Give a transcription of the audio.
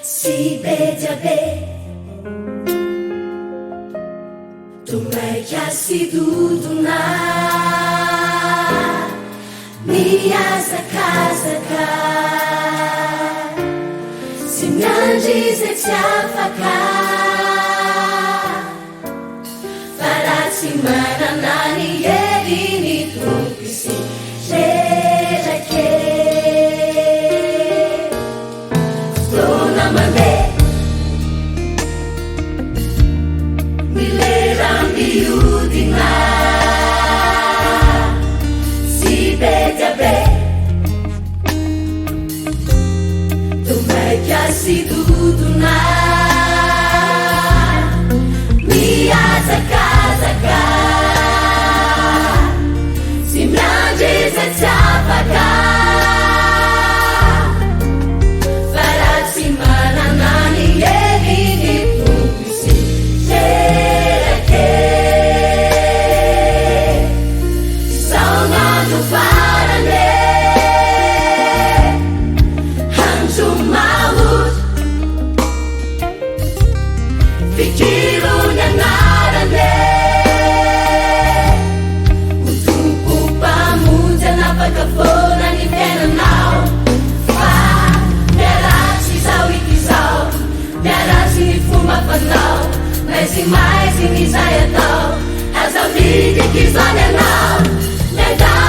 Sy be dia be. Tomaika sy dodona. Mihazakazaka. Sy miandry izay tsy afaka. Fa raha tsy manana ny hery ny Tompo isika reraka e. Fotoana mandeha, ny lera mihodina, tsy be dia be, toa maika sy dodona, mihazakazaka, tsy miandry izay tsy afaka, fa raha tsy manana ny hery ny Tompo isika reraka e. Izao ny andro farany e, andro mahory, fikiro ny anarany e, ho Tompo Mpamonjy hanafaka foana ny fiainanao, fa miharatsy izao ity izao, miharatsy ny fomba fanao, maizimaizina izay atao, aza midika izany ianao, miadana.